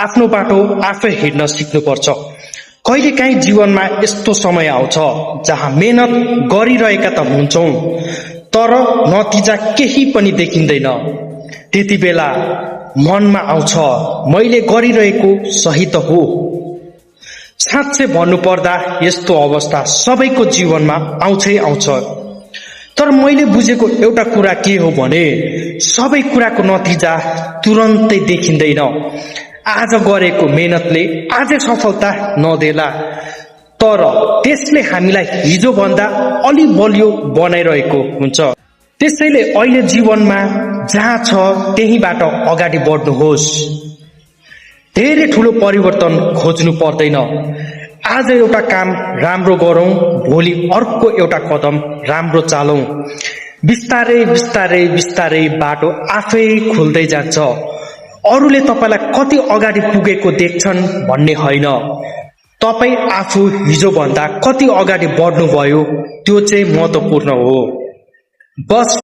आफ्नो बाटो आफै हिँड्न सिक्नुपर्छ। कहिलेकाहीँ जीवनमा यस्तो समय आउँछ जहाँ मेहनत गरिरहेका त हुन्छौं तर नतिजा केही पनि देखिँदैन। त्यति बेला मनमा आउँछ मैले गरिरहेको सही त हो। साँच्चै भन्नुपर्दा यस्तो अवस्था सबैको जीवनमा आउँछै आउँछ। तर मैले बुझेको एउटा कुरा के हो भने सबै कुराको नतिजा तुरन्तै देखिँदैन। आज गरेको मेहनतले आजै सफलता नदेला तर त्यसले हामीलाई हिजो भन्दा अलि बलियो बनाइरहेको हुन्छ। त्यसैले अहिले जीवनमा जहाँ छ त्यहीबाट अगाडि बढ्नुहोस्। धेरै ठूलो परिवर्तन खोज्नु पर्दैन। आज एउटा काम राम्रो गरौं, भोलि अर्को एउटा कदम राम्रो चालौं। बिस्तारै बिस्तारै बिस्तारै बाटो आफै खुल्दै जान्छ। अरूले तपाईलाई कति अगाडि पुगेको देख्छन् भन्ने होइन, तपाई आफू हिजो भन्दा कति अगाडि बढ्नुभयो त्यो चाहिँ महत्त्वपूर्ण हो। बस